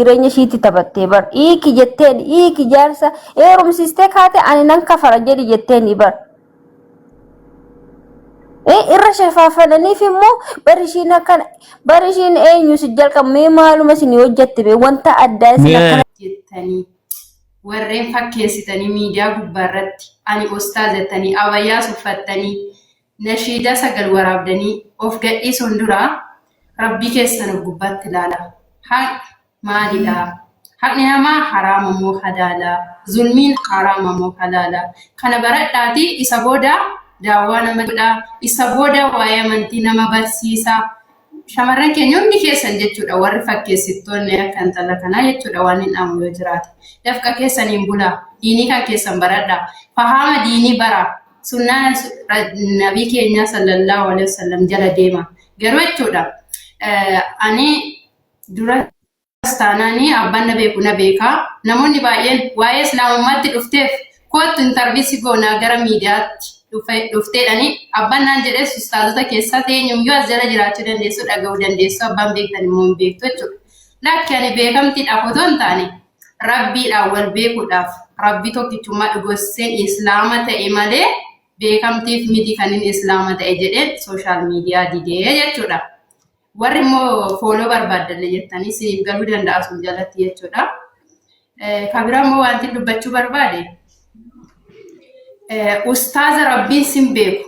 Jireenya ishiitti taphattee bar hiiki jetteen hiiki jaarsa heerumsiistee kaate ani nan kafara jedhi jetteen bar. Irra shafaafananiif immoo bari ishiin akkana bari ishiin eenyu si jalqabu mee maaluma isin hojjette bee wanta addaa isin akkana jettanii warreen fakkeessitanii miidiyaa gubbaarratti ani ustaaz jettanii abayyaas uffattanii nashiidaa 9 waraabdanii of gadhiisuun dura Rabbii keessan of gubbaatti ilaala. Haqni maalidha? Haqni namaa haraama moo halaala? Zulmiin haraama moo halaala? Kana baradhaatii isa booda daawwaa nama godhaa, isa booda waa'ee amantii nama barsiisaa. Shamarran keenya hundi keessan jechuudha warri fakkeessittoonni akka intala kanaa jechuudha waan hin dhaamu yoo jiraate. Dafqa keessaniin bulaa, diinii kan keessan baradhaa, fahaama diinii baraa. Sunnaa nabii keenyaa sallallahu alaihi wasallam jala deema. Garuu jechuudha ani duras taanaani abbaan na beeku na beeka. Namoonni baay'een waa'ee islaamummaatti dhufteef koottu intarvii si goonaa gara miidiyaatti dhufteedhani abbaan naan jedhes ustaazota keessaa eenyuyyuu as jala jiraachuu dandeessu dhaga'uu dandeessu abbaan beektan immoo hin beektu jechuudha. Lakki ani beekamtiidhaaf otoo hin taane Rabbiidhaan wal beekuudhaaf Rabbii tokkichummaa dhugosseen Islaama ta'e malee beekamtiif miti kan inni Islaama ta'e jedheen sooshaal miidiyaa didee jechuudha. Warri immoo fooloo barbaaddanne jettanii isiniif galuu danda'a sun jalatti jechuudha. Kan biraa immoo wanti dubbachuu barbaade ustaaza Rabbiin sin beeku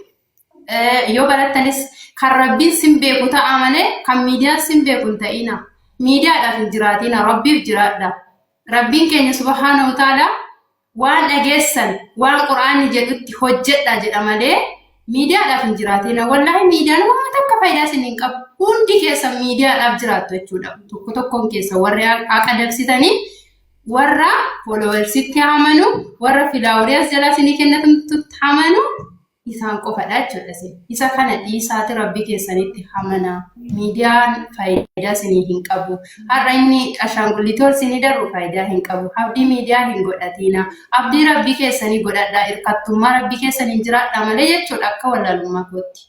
Yoo barattanis kan Rabbiin sin beeku ta'a malee kan miidiyaan sin beeku hin ta'ina. Miidiyaadhaaf hin jiraatina, Rabbiif jiraadha. Rabbiin keenya subhaanahu wa ta'ala waan dhageessan waan Qur'aanni jedhutti hojjedha jedha malee miidiyaadhaaf hin jiraatina. Wallaahi miidiyaan waan takka faayidaa isin hin qabu. Hundi keessan miidiyaadhaaf jiraattu jechuudha. Tokko tokkoon keessa warri haqa dabsitanii warra followersitti amanu, warra filaaworii as jalaa isinii kennatumtutti amanu isaan qofadha jechuudha isin. Isa kana dhiisaati Rabbii keessanitti amanaa. Miidiyaan faayidaa isinii hin qabu. Har'a inni ashaangulliitii ol isinii darbu faayidaa hin qabu. Abdii miidiyaa hin godhatiina. Abdii Rabbii keessanii godhadhaa. Hirkattummaa Rabbii keessaniin jiraadhaa malee jechuudha akka wallaalummaa kootti.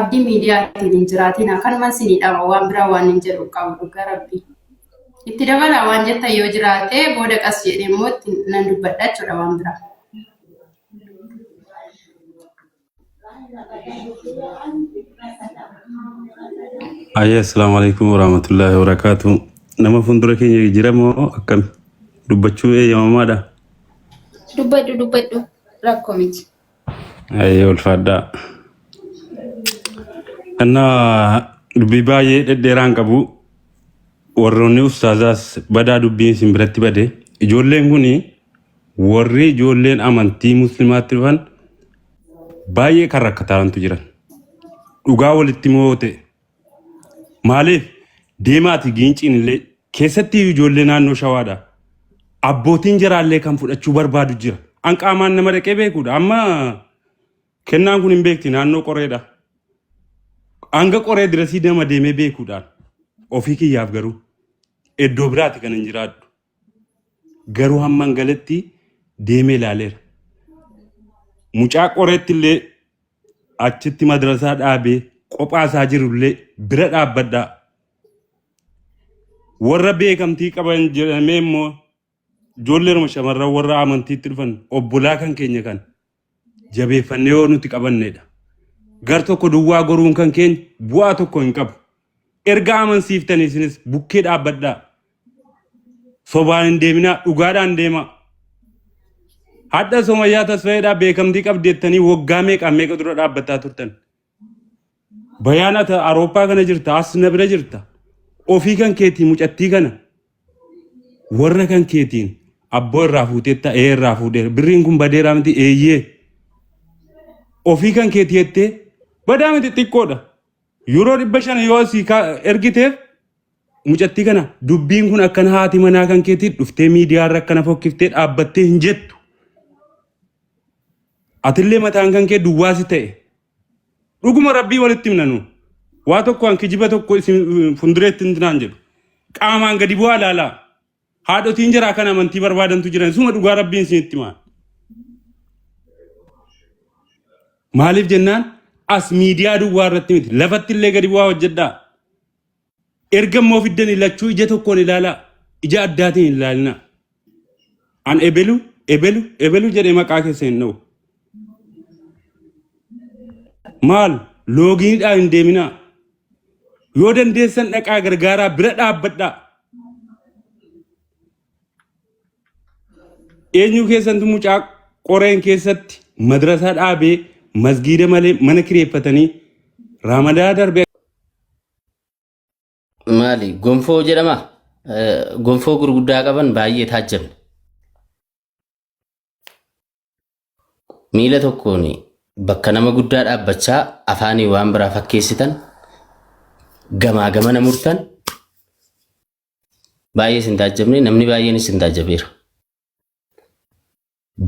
Abdii miidiyaatiin hin jiraatina. Kanumaan isinii dhama waan biraa waan hin jedhu qabu dhugaa Rabbii. Itti dabalaa waan jettan yoo jiraate booda qas jedhee immoo itti nan dubbadha jechuudha waan biraa. Ayya, assalaamu alaikum warahmatullahi wabarakatuh. Nama fuuldura keenya jira moo akkam? Dubbachuu eeyyamamaadha? Dubbadhu dubbadhu rakkoo miti. Ayyee ulfaadhaa. Innaa dubbii baay'ee dhedheeraan qabu. Warroonni ustaazaas badaa dubbiin isin biratti bade. Ijoolleen kuni Warri ijoolleen amantii muslimaatti dhufan baay'ee kan rakkataarantu jiran. Dhugaa walitti moo ta'e. Maaliif deemaati giinciin illee keessatti ijoollee naannoo shawaadha. Abbootiin jaraallee kan fudhachuu barbaadu jira. An qaamaan nama dhaqee beekuudha. Amma kennaan kun hin beekti naannoo qoreedha. Hanga qoree dirasii nama deemee beekuudhaan ofii kiyyaaf garuu iddoo biraati kan hin jiraadhu. Garuu hamman galetti deemee ilaaleera. Mucaa qoreetti illee achitti madrasaa dhaabee qophaa isaa jiru illee bira dhaabbadhaa. Warra beekamtii qaban jedhamee immoo ijoolleeruma shamarran warra amantiitti dhufan obbolaa kan keenya kan jabeeffannee yoo nuti qabannedha. Gar tokko duwwaa goruun kan keenya bu'aa tokko hin qabu. Erga amansiiftanii isinis bukkee dhaabbadhaa. Sobaan hin deeminaa, dhugaadhaan deemaa. Hadha Somayyaa Tasfayeedhaa beekamtii qabdi jettanii waggaa meeqaan meeqa dura dhaabbataa turtan. Bayaan ati Awurooppaa kana jirta, as na bira jirta. Ofii kan keetii mucattii kana warra kan keetiin abboo irraa fuuteetta ee irraa fuudheera. Birriin kun badeeraa miti eeyyee. Ofii kan keetii jettee badaa miti xiqqoodha. Yeroo 500 yoo asii ergiteef mucattii kana dubbiin kun akkana haati manaa kan keetii dhuftee miidiyaa irra akkana fokkiftee dhaabbattee hin jettu. Atillee mataan kan kee duwwaa si ta'e. Dhuguma rabbii walitti himna nu. Waa tokko an kijiba tokko isin fundureetti hin naan jedhu. Qaamaan gadi bu'aa ilaalaa. Haadhotiin jaraa kan amantii barbaadantu jiran suma dhugaa rabbiin isinitti himaa. Maaliif jennaan as miidiyaa duwwaa irratti miti lafatti illee gadi bu'aa hojjedhaa. Erga immoo fiddanii lachuu ija tokkoon ilaalaa. Ija addaatiin hin ilaalinaa. An ebelu ebelu ebelu jedhee maqaa keessa hin dha'u. Maal loogiidhaan hin deeminaa. Yoo dandeessan dhaqaa gargaaraa bira dhaabbadhaa. Eenyu keessantu mucaa qoreen keessatti madrasaa dhaabee masgiida malee mana kireeffatanii raamadaa darbee Maali gonfoo jedhama? Gonfoo gurguddaa qaban baay'ee taajjabne. Miila tokkoon bakka nama guddaa dhaabbachaa afaanii waan biraa fakkeessitan gamaa gamana murtan baay'ee isin taajjabne namni baay'een isin taajjabeera.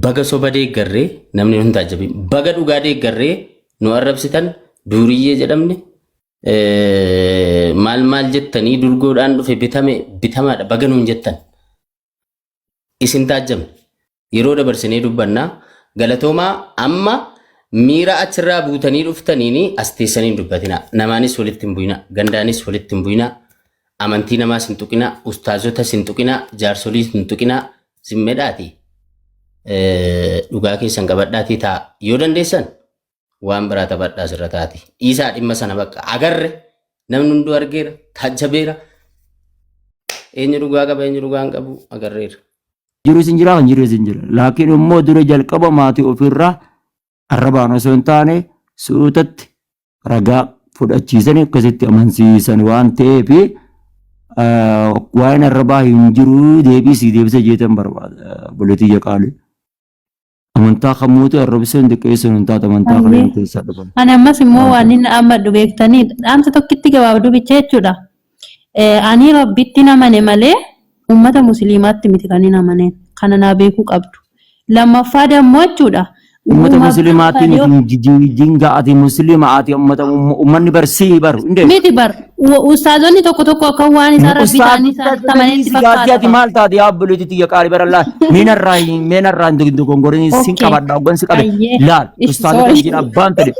Baga soba deeggarree namni nu hin taajjabin. Baga dhugaa deeggarree nu arrabsitan duuriyyee jedhamne maal maal jettanii durgoodhaan dhufe bitame bitamaadha baga nuun jettan. Isin taajjabne. Yeroo dabarsinee dubbannaa galatoomaa amma miira achirraa buutanii dhuftaniin as teessanii hin dubbatinaa. Namaanis walitti hin bu'inaa. Gandaanis walitti hin bu'inaa. Amantii namaas hin tuqinaa. Ustaazotas hin tuqinaa. Jaarsoliis hin tuqinaa. Zimmedhaati. Dhugaa keessan qabadhaatii ta'a. Yoo dandeessan waan biraa taphadhaa sirra taati. Dhiisaa dhimma sana bakka agarre namni hunduu argeera taajjabeera. Eenyu dhugaa qaba eenyu dhugaa hin qabu agarreera. Jirus hin jira kan jirus hin jira. Laakiin immoo dura jalqaba maatii ofiirraa arrabaan osoo hin taane suutatti ragaa fudhachiisanii akkasitti amansiisan waan ta'eef waa'een arrabaa hin jiru deebii sii deebisa jeetan barbaada obboleettii qaalii. Amantaa kamuutu arrabsuun xiqqeessuun hin taatu amantaa Ayyee. kanneen keessaa dhufan. Ani ammas immoo waan inni ammadhu beektanii dhaamsa tokkitti gabaabduu bicha jechuudha. Ani rabbitti namane malee uummata musliimaatti miti kan hin amaneen. Kana naa beekuu qabdu. Lammaffaa dammoo jechuudha. Uummata Uumaa musliimaatiin yoo jinga ati musliima ati uummata uummanni barsii baru hin deemu. miti bar ustaazonni tokko tokko akka waan isaan rabbii ta'anii Ustaazota isaanitti amanetti si gaafii ati fakkaata. maal taate yaa obboleetti tiyya qaalii bara laal meenarraa hin meenarraa hin dogongorin sin Okay. qabadha hoggan si qabe Ayyee. laal Ish, ustaazota sorry. wajjin abbaan fedhe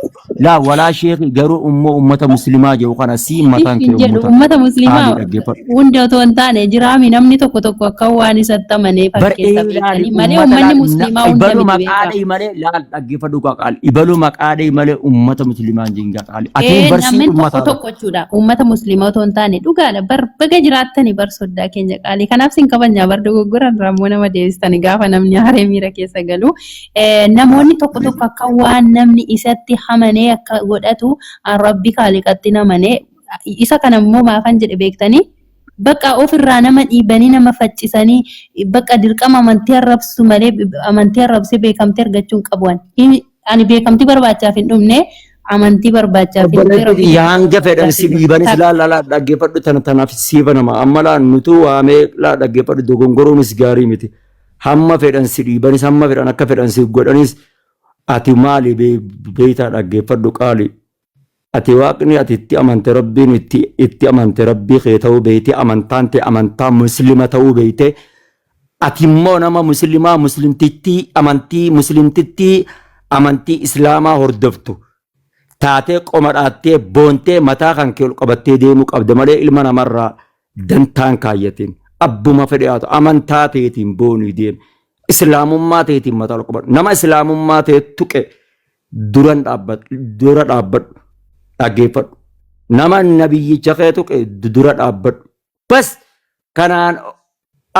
laal walaa sheekhi garuu immoo ummata muslimaa jedhu kana sii mataan Ish kee jedhu ummata uummata musliimaa qaalii dhaggeeffadhu. hunda otoo hin taane jiraami namni tokko tokko akka waan isatti amanee Bar fakkeessa ee laali beektanii malee ummata uummanni laal musliimaa hunda ibalu miti maqaa beekaa. dhahii malee laal dhaggeeffadhu kaa qaali ibalu maqaa dhahii malee ummata muslimaa jinga qaali atiin Ee barsii namni tokko ummataa bar. tokko jechuudha uummata musliimaa otoo hin taane dhugaadha bar baga jiraattani bar soddaa keenya qaalii kanaaf sin kabajnaa bar dogoggoran rammoo nama deebistani gaafa namni haree miira keessa galu Namoonni tokko tokko akka waan namni isatti hamanee akka godhatu an rabbi kaaliqatti namane isa kana immoo maafan jedhe beektanii bakka ofirraa nama dhiibanii nama faccisanii bakka dirqama amantii arrabsu malee amantii arrabsee beekamtii argachuu hin qabu ani. Ani beekamtii barbaachaaf hin dhumne amantii barbaachaaf hin dhumne Obboleetti rabbi kiyya hanga fedhan barbaachaaf si hin dhumne. dhiibanis Takka. laal laal dhaggeeffadhu tana tanaaf sii banama amma laal nutuu waamee laal dhaggeeffadhu dogongoruunis gaarii miti. Hamma fedhan si dhiibanis hamma fedhan akka fedhan si godhanis ati maali beeytaa dhaggeeffadhu qaali. Ati waaqni ati itti amante rabbiin itti itti amante rabbii kee ta'uu beeyte amantaan tee amantaa muslima ta'uu beeyte ati immoo nama muslimaa muslimtittii amantii muslimtittii amantii islaamaa hordoftu taatee qoma dhaattee boontee mataa kan kee ol qabattee deemuu qabda malee ilma namarraa dantaan kaayyatiin abbuma fedhe haa ta'u amantaa teetiin boonii deemi islaamummaa teetiin mataa ol qabadhu nama islaamummaa tee tuqe duran dhaabbadhu dura dhaabbadhu dhaggeeffadhu nama nabiyyicha kee tuqe dura dhaabbadhu bas kanaan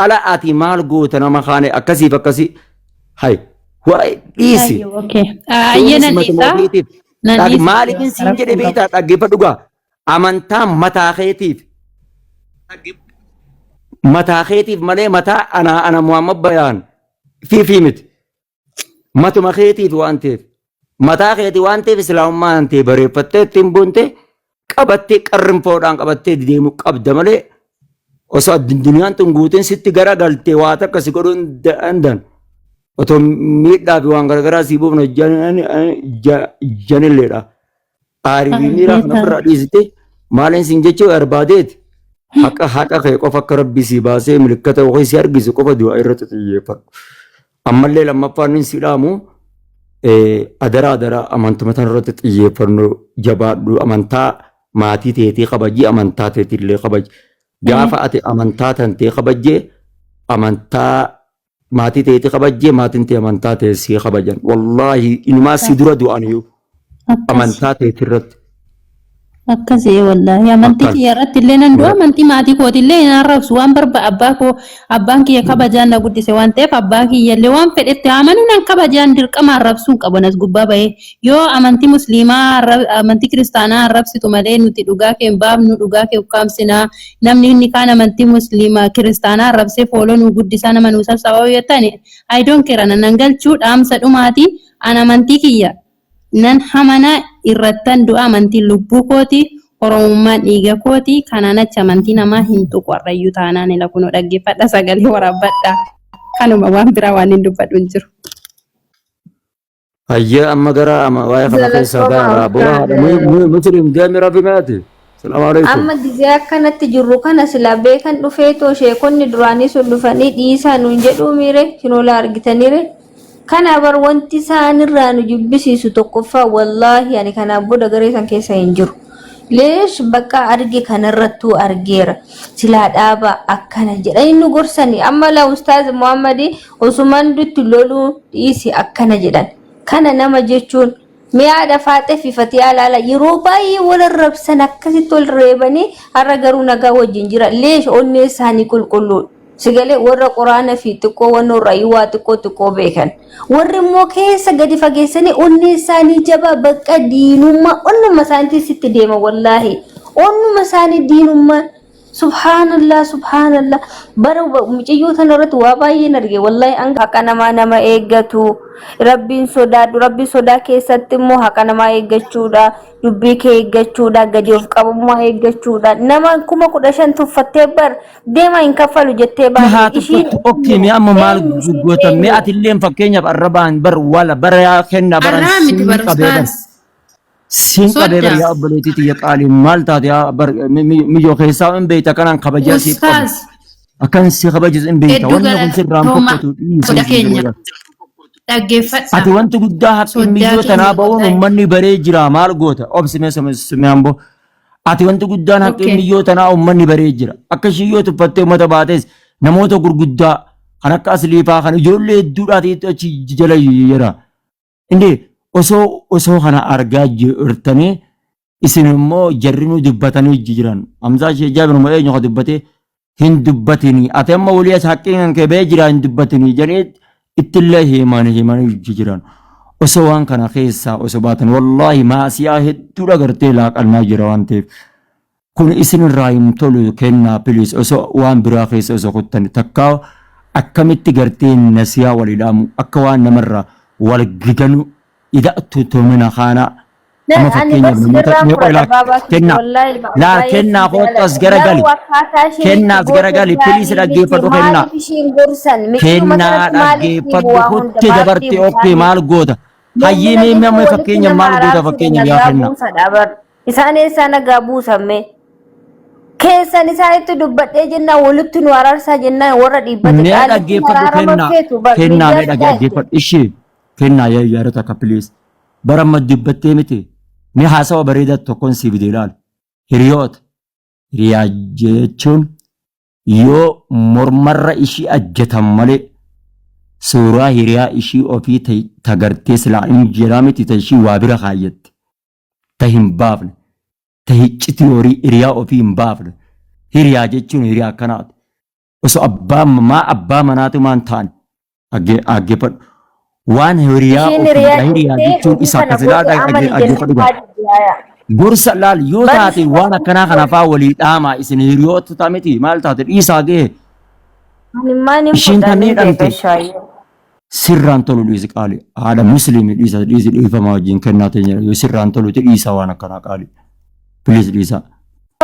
ala ati maal goota nama kaane akkasiif akkasii hay waa'ee dhiisi Ayyo, okay. Ayyee Sunis nan matuma dhiisa. ofiitiif Nan Dhag dhiisa. maaliifin siin jedhe Rakkoo hin qabu. beektaa dhaggeeffadhu gaa amantaa mataa keetiif mataa keetiif malee mataa anaa ana Muhammad Bayaan fiifii miti matuma keetiif waan ta'eef mataa keetii waan ta'eef islaamummaan ta'e bareeffattee ittiin boonte qabattee qarrinfoodhaan qabattee deemuu qabda malee osoo addunyaan tun guutuun sitti garagaltee waa takka si godhuu hin danda'an. Otoo miidhaa fi waan garagaraa sii buufna janilleedha. Aarii fi miira kana ofirraa dhiisite maaliin siin jechuu barbaadeeti. Haqa haqa kee qofa akka rabbi sii baasee milikkata yookiin si argise qofa du'a irratti xiyyeeffadhu. Ammallee lammaffaan inni si dhaamu adaraa adaraa amantuma tana irratti xiyyeeffannu jabaadhu amantaa Maatii teetii kabaji amantaa teetillee kabaji. Gaafa ati amantaa tantee kabajjee amantaa maatii teetii kabajjee maatiin tee amantaa tee sii kabajan. Wallaahi inumaa si dura du'aniyyuu Akkas. amantaa teetirratti. Akkasii wallaahi amantii Akkan. kiyya irratti illee nan du'a amantii maatii kooti illee hin arrabsu waan barba abbaa koo abbaan kiyya kabajaan na guddise waan ta'eef abbaa kiyya illee waan fedhetti amanu nan kabajaan dirqama arrabsuu hin qabu as gubbaa bahee yoo amantii musliimaa amantii kiristaanaa arrabsitu malee nuti dhugaa kee hin baafnu dhugaa kee ukkaamsinaa namni inni kaan amantii musliimaa kiristaanaa arrabsee fooloo nu guddisaa nama nu sassaabaa yoo jettan I don't care nan galchuu dhaamsa dhumaati an amantii kiyya Nan hamana irrattan du'a amantiin lubbuu kooti oromummaan dhiiga kooti kanaan achi amantii namaa hin tuqu har'ayyuu taanaan ila kunoo dhaggeeffadha sagalee waraabbadha kanuma waan biraa waan hin dubbadhu hin jiru. Hayyee amma gara ama waa'ee kana keessaa Galatoomaa baara. Bora ustaaz. haadha muslim deemi rabbi meeti. Salaamu alaikum. Amma gizee akkanatti jirru kana silaa beekan dhufeetoo sheekonni duraanii sun dhufanii dhiisaa nuun jedhuu miire shinoola argitaniire. Kana bar wanti isaan irraa nu jibbisiisu tokkoffaa wallaahi ani kanaan booda garee san keessa hin jiru. Leesh bakka arge kanarrattuu argeera. Silaa dhaaba akkana jedhanii nu gorsani. Amma laa ustaaz Muhammadi osumaan dutti loluu dhiisi akkana jedhan. Kana nama jechuun Mee haadha faaxee fi fatiyaa laala yeroo baay'ee wal arrabsan akkasitti wal reebanii har'a garuu nagaa wajjin jira. Leesh onnee isaanii qulqulluudha. Sigalee warra quraana fi xiqqoo wannoo irraa waa xiqqoo xiqqoo beekan. Warri immoo keessa gadi fageessanii onnee isaanii jabaa bakka diinummaa onnuma isaaniitiin sitti deema wallaahi. Onnuma isaanii diinummaa Subhaanallah subhaanallah bara mucayyoo tana irratti waa baay'een arge wallahi hanga haqa namaa nama eeggatu rabbiin sodaadhu rabbiin sodaa keessatti immoo haqa namaa eeggachuudha dubbii kee eeggachuudha gadi of qabummaa eeggachuudha nama 15,000 tuffattee bar deema hin kaffalu jettee Mee haa baate ishiin tuffattu okkee mee amma maal eenyu ishiin goota mee eenyu atilleen fakkeenyaaf arrabaan bar wala bara yaa kenna baran Arraa miti siin bar qabee bar ustaaz. Siin qabee bar Sodda. yaa obboleettii tiyya qaalii maal taate yaa bar miyyoo keessaa hin beekta akkanaan kabajaa siif qabu. Ustaaz. Akkan si kabajus hin beekta Hedduu wanni kun sirraan galatooma fokkatu dhiisii soda siin keenya jedhu. dhaggeeffadha. Ati wanti guddaa haqqiin Soddaa miyyoo keenya tanaa ba'uun wallahi. uummanni baree jira maal goota obsi mee simee amboo. Ati wanti guddaan haqqiin Okay. miyyoo tanaa uummanni baree jira. Akka ishii yoo tuffattee uummata baates namoota gurguddaa kan akka asliifaa kan ijoollee hedduudhaati achi jala jira. Inni osoo osoo kana argaa jirtanii isin immoo jarrinuu dubbatanii jiran. Hamzaa ishee jaabir immoo eenyu ka dubbatee hin dubbatinii. Ati amma walii as haqqiin kan kee ba'ee jira hin dubbatinii jedhee ittillee himanii himanii jiran. Osoo waan kana keessaa osoo baatan wallaahi maasiyaa hedduudha gartee laaqannaa jira waan ta'eef. Kun isin irraa hin tolu kennaa please osoo waan biraa keessa osoo kuttani takkaa akkamitti gartee nasiyaa walii dhaamu akka waan namarraa wal giganu ida'tu tumina kaana amma Ani fakkeenyaaf bar namoota sirraan mee qoy fudhadha laa baabaa kiyya kennaa wallaahi laa baay'ee kennaa si kootu as jaaladha. garagali Garuu akkaataa isheen itti kennaa as goote garagali please gaarii miti. dhaggeeffadhu kennaa Maaliif ishiin gorsan? Miccuma kennaa kanatti maaliif dhiibu dhaggeeffadhu waa hunda? kutte Maaf dabarte dhiibu okkee isaanii? maal goota hayyee Muumina mee jechuun amma walitti fakkeenya nama maal goota araarsuudha fakkeenyaaf yaa nagaa kennaa buusadha bar. Isaan eessaa nagaa buusan mee? Keessan isaanitti dubbadhee jennaan walitti nu araarsaa jennaan warra dhiibbate Mee qaalitti dhaggeeffadhu araarama kennaa feetu bar kennaa miidiyaa mee fidaa itti. dhaggeeffadhu ishee kennaa yaa yaadota akka please bara amma dubbattee miti mee haasawa bareedaa tokkoon sii fide ilaali hiriyoota hiriyaa jechuun yoo mormarra ishii ajjetan malee suuraa hiriyaa ishii ofii tagartee silaa hin jiraa miti ta ishii waa bira kaayyatte ta hin baafne ta hiccitii horii hiriyaa ofii hin baafne. Hiriyaa jechuun hiriyaa akkanaati. Osoo abbaa maa abbaa manaatumaan ta'an dhaggeeffadhu. Waan hiriyaa Ishiin ofiidha hiriyaa hiriyaa jettee jechuun hojii isa kana akkas ilaa goote amani dhaggeeffadhu jennaan gaa. didde. Gorsa laal yoo Bari taate waan akkanaa kana faa walii dhaamaa isin hiriyoota ta'a miti maal taate dhiisaa ga'e Ani maan hin ishiin fudhan kan hin beeka miidhamte shaayyoo. sirraan tolu dhiisi qaali haadha musliimi dhiisa dhiisi dhiifama wajjin kennaa teenya yoo sirraan toluti dhiisa waan akkanaa qaali please dhiisa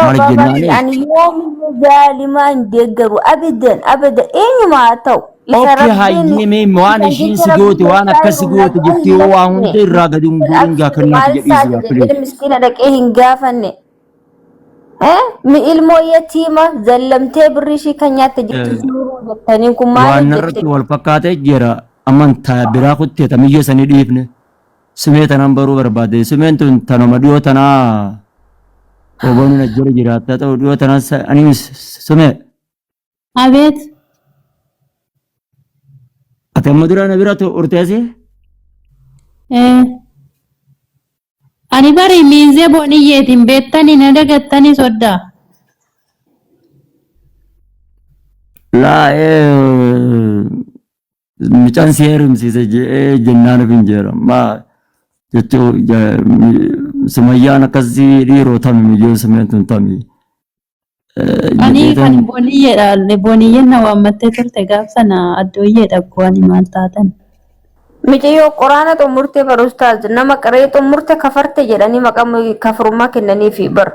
maal Baabaa jennaani ani yoomiyyuu zaalimaa hin deeggaru abadan abadan eenyuma haa ta'u isa Okke rabbiin hayyee mee waan isa ishiin jecha si rabbiin goote waan gorsaa akkas si jiru goote nagaa jettee hin yoo waa hunda lafne irraa gadi hin guurin gaa abshir kennaati maal jedhiisi isaati gaa jedhee please. miskiina dhaqee hin gaafanne. Eh? Mi ilmoo yatiima zallamtee birrii ishii kan nyaatte jirtu suuruu jettanii kun Waan maaliif jette? narratti wal fakkaatee jira amantaa biraa kuttee tamiyyoo sanii dhiifne sumee tanan baruu barbaade sumeen tun tanuma dhiyoo tanaa Oboon na jira jiraattaa ta'u dhiyoo tanas ani sume. Abeet. Ati amma dura na bira turteesi? Eh. Ani bari miinzee booniyyeetiin beektanii na dagattanii soddaa. Laa ee mucaan si heerumsiise jedhee jennaan of hin jeera. Maa jechuu sumayyaan akkasii dhiiroo tami miyyoo sumeen tun tami. Ani kan booniyyeedha. Booniyyeen na waammattee turte gaaf sana addooyyeedha akkoo ani maal taatan. Miciyyoo qoraana xumurtee bar ustaaz nama qaree xumurte kafarte jedhanii maqaa kafrummaa kennaniifi bar.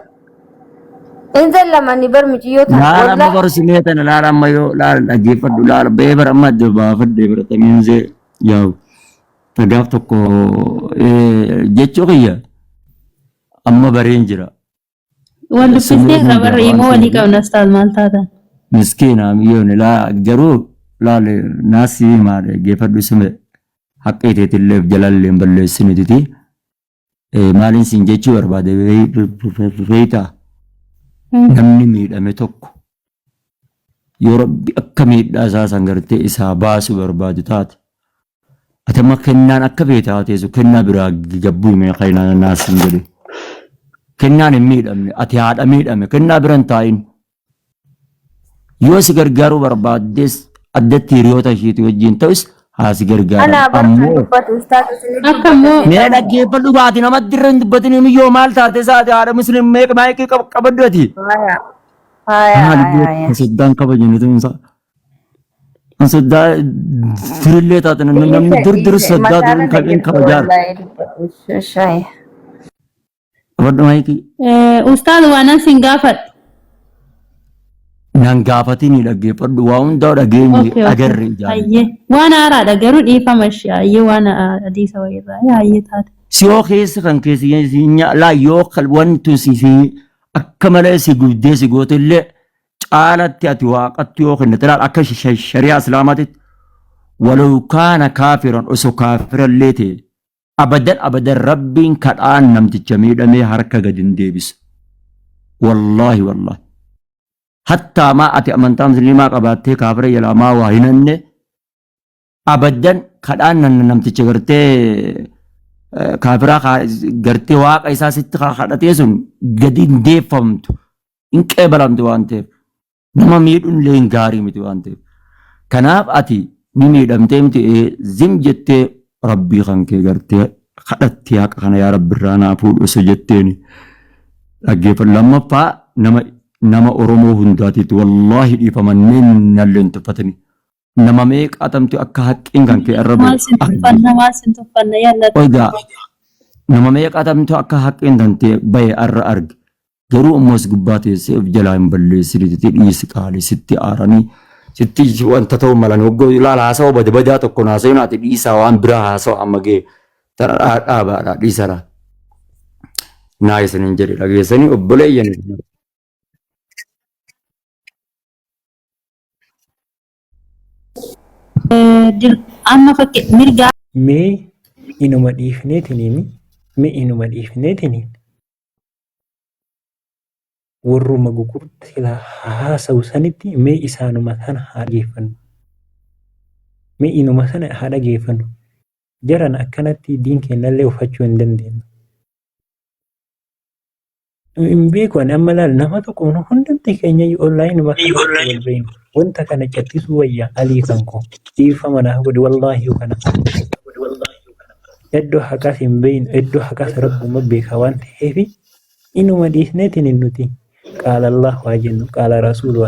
In zallamani bar miciyyoo tana Laala amma wallahi. baru simee tana laala amma yoo laala dhaggeeffadhu laala ba'ee bara amma adda baafadhe bara tamiinzee yaa'u. Gaaf tokko jechuu kiyya amma bareen jira. Wal dubbisnee irra barri immoo walii qabna ustaaz maal taatan. Miskiina miyoon laa garuu laale naasii himaa dhaggeeffadhu sume haqqii teetillee jalallee hin balleessinititi. Maaliin siin jechuu barbaade beektaa namni miidhame tokko yoo rabbi akka miidhaa isaa san gartee isaa baasu barbaadu taate Ati amma kennaan akka feete haa teessu kennaa biraa gabbuu himee kan naas hin jedhe. Kennaan hin miidhamne ati haadha miidhame kennaa bira hin taa'in. Yoo si gargaaruu barbaaddes addatti hiriyoota ishiitii wajjin ta'us haa si gargaaran. Anaa bar kan Ammoo dubbatu ustaaz isinitti Akka dubbata immoo mee sheexanni. dhaggeeffadhu baati namatti irra hin dubbatin miyyoo maal taate isaati haadha muslim meeqa maayikii qabaddu ati. Haya haya Maal haya haya. soddaan kabajnu tuunsa. Kan soddaa durillee taate namni namni Dhiise dur dur dhiise soddaa mataarra durin na kan jirtu kabajaara. wallahi dubbatu. Shaaya. Qabadhu maayikii. Ustaaz waanan sin gaafadhu. Nan gaafatinii dhaggeeffadhu waa hundaa dhageenye Okay, okay. agarre ijaan. Hayyee. Waan haaraadha garuu dhiifama ishee hayyee waan hadiisa wayiirraa hayyee taate. Siyoo keessa kan keessa laa yoo wanti si akka malee si gubdee si goote illee caalatti ati waaqatti yoo kennite laal akka shari'aa islaamaatitti walaw kaana kaafiran osoo kaafirallee ta'e abadan abadan rabbiin kadhaan namticha miidhamee harka gadi hin deebisu. Wallaahi wallaahi. Hattaa maa ati amantaa musliimaa qabaattee kaafira jalaa maa waa hin hanne abadan kadhaan namticha gartee kaafiraa gartee waaqa isaa sitti kadhatee sun gadi hin deeffamtu. Hin qeebalamtu waan ta'eef nama miidhuun illee hin gaarii miti waan ta'eef. Kanaaf ati ni miidhamtee miti zim jettee rabbii kan kee gartee kadhattee haqa kana yaa rabbi irraa naa fuudhu osoo jetteeni dhaggeeffadhu. Lammaffaa nama nama Oromoo hundaatiitti wallaahi dhiifamannee nallee hin tuffatini. Nama meeqaatamtu akka haqqiin kan kee irra Maal sin arge. tuffanna maal sin tuffanna yalla. Oigaa nama meeqaatamtu akka haqqiin kan ta'e bahe arra arge. Garuu ammoo as gubbaa teessee of jalaa hin balleessiniti dhiisi qaali sitti aaranii sitti wanta ta'u malan hoggoo ilaala haasawa bada badaa tokko haasa'in ati dhiisaa waan biraa haasawa amma ga'e tana dhaabaadha dhiisara. Naa isinin jedhe dhageessanii obboleeyyan. Amma fakkii mirgaa Mee inuma dhiifneetiniin mee inuma dhiifneetiniin warruma gugurda silaa haasawu sanitti mee isaanuma sana haa dhageeffannu. Mee inuma sana haa dhageeffannu. Jarana akkanatti diin keennallee uffachuu hin dandeenyu. Hin beeku ani amma laal nama tokko hundumti keenya iyyuu online kanatti wal beekna. Wanta kana callisuu wayya alii kan koo dhiifama naaf godhi wallaahi kana. Iddoo haqaas hin beeknu iddoo haqaas rabbuma beeka waan ta'eef inuma dhiisneetiin nuti qaala Allah waa jennu qaala rasuul waa.